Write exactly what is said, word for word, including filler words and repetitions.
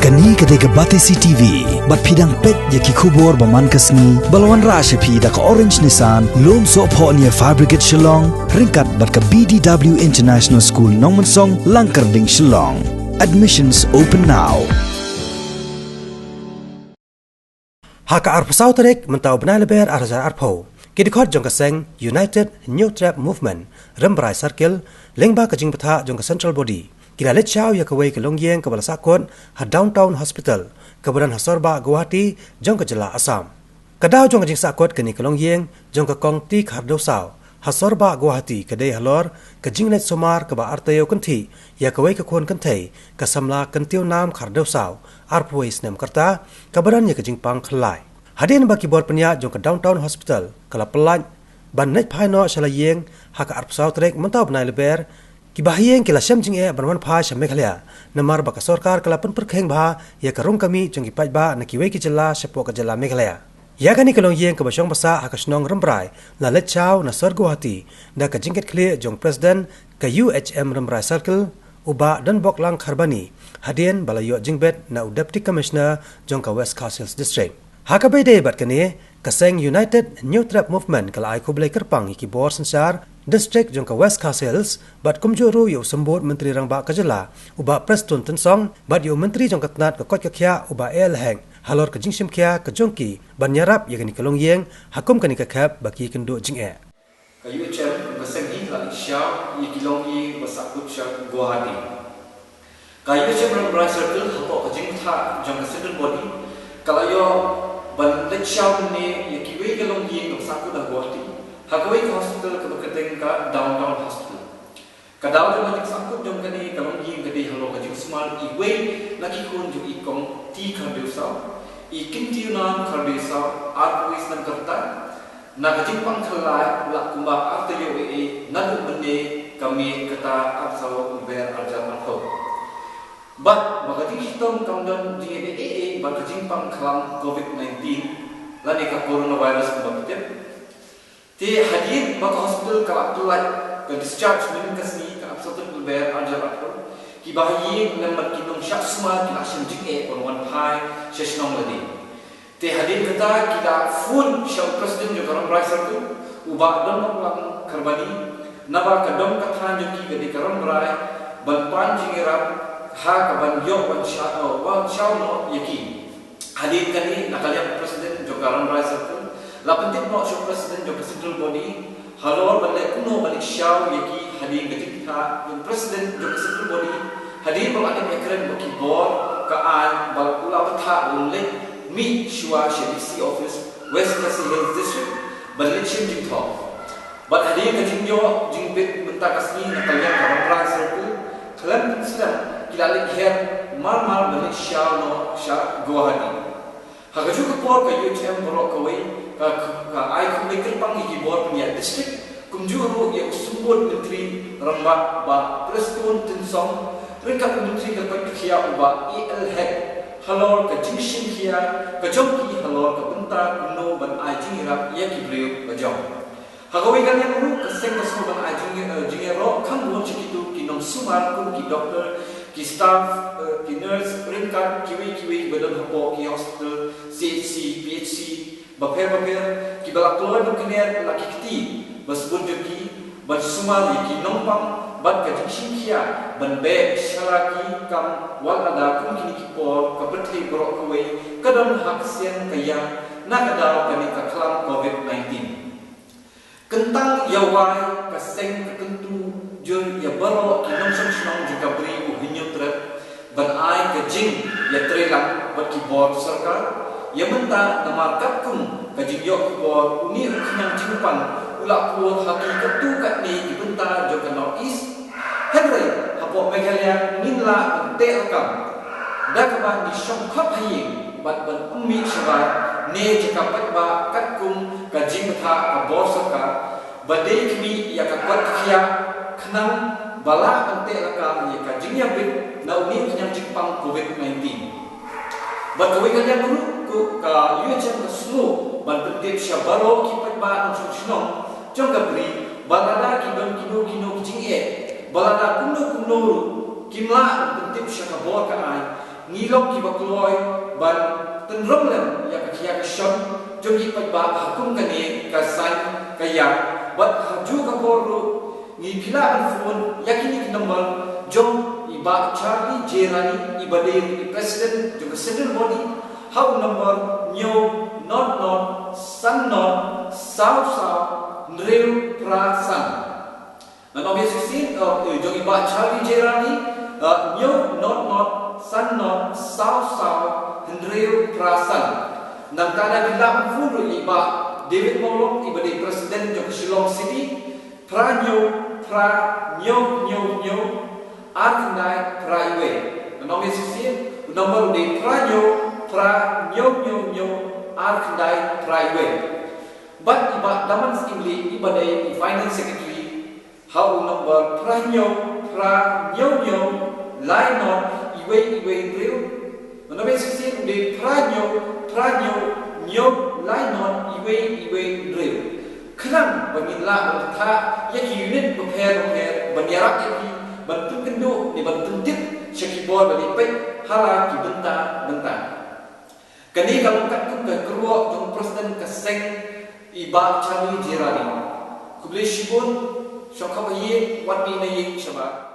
Kane ka dei ka Batesi T V, bad phi dang peit ïa ki khubor ba man ka sngi, ba la wanrah sha phi da ka Orange Nissan, Lumsohphoh near Fire Brigade Shillong, ryngkat bad ka B D W International School Nongmensong, Langkyrding, Shillong. Admissions open now. Ha ka arphew saw tarik mynta u bnai Lber ar hajar arphew, ki dkhot jong ka seng United Hynñiewtrep Movement, Rambrai Circle, lyngba ka jingbthah jong ka Central Body, ki la leit shaw ïa kawei ka longïing kaba la sahkut ha Downtown Hospital, kaba don ha sorbah Guwahati jong ka jylla Assam. Ka daw jong ka jingsahkut kane ka longïing jong ka Kong T Khardewsaw ha sorbah Guwahati ka dei halor ka jingleit sumar kaba artaïew kynthih ïa kawei ka khun kynthei, ka samla Kyntiewnam Khardewsaw, arphew wei snem ka rta, kaba don ïa ka jingpang khyllai. Hadien ba ki bor pynïaid jong ka Downtown Hospital ka la pyllait ban leit phai noh sha la ïing ha ka arphew saw tarik mynta u bnai Lber, ki bahaïing ki la shem jingeh ban wan phai sha Meghalaya, namar ba ka sorkar ka la pynpyrkhing bha ïa ka rung ka mih jong ki paidbah na kiwei ki jylla shapoh ka jylla Meghalaya. Ïa kane ka longïing kaba shong ba sah ha ka shnong Rambrai la leit shaw na sor Guwahati da ka jingkitkhlieh jong President ka U H M Rambrai Circle, u Bah Donboklang Kharbani, hadien ba la ïoh jingbit na u Deputy Commissioner jong ka West Khasi Hills District. Ha kaba ïadei bad kane, ka seng United Hynñiewtrep Movement ka la ai khublei kyrpang ïa ki bor synshar District jong ka West Khasi Hills, bad kumjuh ruh ïa u Symbud Myntri Rangbah ka jylla, u Bah Prestone Tynsong, bad ïa u Myntri jong ka tnat ka koit ka khiah, u Bah A L Hek, halor ka jingshim khia ka jong ki ban ïarap ïa kane ka longïing ha kum kane ka khep ba ki kynduh jingeh. Ka U H M ka seng hi ka la leit shaw ïa ki longïing ba sahkut sha Guwahati. Ka U H M Rambrai Circle hapoh ka jingbthah jong ka Central Body ka la ïoh ban leit shaw mynne ïa kiwei ki longïing ba sahkut ha Guwahati, ha kawei ka hospital kaba kyrteng ka Downtown Hospital. Ka daw jong ka jingsahkut jong kane ka longïing ka dei halor ka jingsumar iwei na ki khun jong i Kong T Khardewsaw, i Kyntiewnam Khardewsaw, arphew wei snem ka rta, na ka jingpang khyllai la kumba artaïew eiei naduh mynne ka miet kata arphew saw Lber ar hajar arphew. Bad ba ka jingshitom kam don jingïadei eiei bad ka jingpang khlam Covid nineteen lane ka coronavirus kumba phi tip. Te hadien ba ka hospital ka la pyllait, ka discharge mynnin ka sngi ka arphew saw tarik Lber ar hajar arphew, ki bahaïing lem bad ki nongshah sumar ki la shem jingeh ban wan phai sha shnong lade. Te hadien kata ki la phone sha u President jong ka Rambrai Circle, u Bah Donboklang Kharbani, naba ka dong ka thaiñ jong ki ka dei ka Rambrai, ban pan jingïarap ha kaban ïoh wan shaw, wan shaw noh ïa ki. Hadien kane, na ka liang u President jong ka Rambrai Circle la pyntip noh sha u President jong ka Central Body halor ban leh kumno ban leit shaw ïa ki hadien ka jingbthah. U President jong ka Central Body, hadien ba la dep ïakren bad ki bor ka aiñ, ba u la bthah ban leit mih shuwa sha D C office West Khasi Hills District ban leit shim jingthoh. Bad hadien ka jingïoh jingbit mynta ka sngi na ka liang ka Rambrai Circle, khlem pynslem ki la leit her mar mar ban leit shaw noh sha Guwahati. Ha kajuh ka por ka U H M baroh kawei ka, ka ai khublei kyrpang ïa ki bor pynïaid district, kumjuh ruh ïa u Symbud Myntri Rangbah Bah Prestone Tynsong, ryngkat u Myntri ka koit ka khiah u Bah A L Hek, halor ka jingshim khia ka jong ki halor ka bynta kumno ban ai jingïarap ïa ki briew ba jong. Ha kawei ka liang ruh ka seng ka sngew ban ai jing, eh, jingïaroh kham bun sha kito ki nongsumar kum ki doktor, ki staff, eh, ki nurse, ryngkat kiwei kiwei kiba don hapoh ki hospital, C H C, P H C bapher bapher, kiba la kloi ban kyner la ki kti ba sbun jong ki ban sumar ïa ki nongpang bad ka jingshim khia ban beh sha la ki kam wat lada kum kine ki por ka pyrthei baroh kawei ka don ha ka sien ka ïa na ka daw kane ka khlam Covid nineteen. Kyntang ïa wai ka seng ka kyntu jur ïa baroh ki nongshong shnong jong ka Bri u Hynñiewtrep ban ai ka jingïatreilang bad ki bor sorkar. Ïa mynta namar katkum ka jingïoh khubor une u khñiang jingpang u la pur ha ki katto katne ki bynta jong ka North East. Hynrei hapoh Meghalaya ngin lah ban teh lakam da kaba ngi shong khop ha ïing bad ban ym mih shabar ne jaka paidbah katkum ka jingbthah ka bor sorkar ba dei khmih ïa ka kot ka khiah khnang ba lah ban teh lakam ïa ka jingïabit na une u khñiang jingpang Covid nineteen. Bad kawei ka liang ruh ka U H M ka sngew ban pyntip sha baroh ki paidbah nongshong shnong jong ka Bri ba lada ki don kino kino ki jingeh ba lada kumno kumno ruh kim lah ban pyntip sha ka bor ka aiñ. Ngi long kiba kloi ban tynrong lem ïa ka khia ka shon jong ki paidbah ha kum kane ka saiñ ka ïap. Bad ha juh ka por ruh ngi phi lah ban phone ïa kine ki number jong i Bah Charlie J Rani, iba dei i president jong ka central body, ha u number hynñiew not not san not saw saw hynriew phra san. Ngan ong biang shisien, eh, jong i Bah Charlie J Rani, eh, hynñiew not not san not saw saw hynriew phra san. Nangta lada phi lah ban phone ruh ïa i Bah David Mawlong, iba dei president jong ka Shillong City, phra hynñiew phra hynñiew hynñiew hynñiew ar khyndai phra wei. Ngan ong biang shisien, u number u dei phra hynñiew phra hynñiew hynñiew hynñiew ar khyndai phra wei. Bad i Bah Daman Syiemlieh, iba dei i finance secretary, ha u number phra hynñiew phra hynñiew hynñiew lai not wei wei hynriew. Ngan ong biang shisien, u dei phra hynñiew phra hynñiew hynñiew lai not wei wei hynriew. Khnang ba ngin lah ban thah ïa ki unit bapher bapher ban ïarap ïa phi ban pynkynduh ne ban pyntip sha ki bor ba dei peit ha la ki bynta bynta. Kane ka long katkum ka kyrwoh jong u president ka seng, i Bah Charlie J Rani. Khublei shibun, shong kham ha ïing, wat mih na ïing shabar.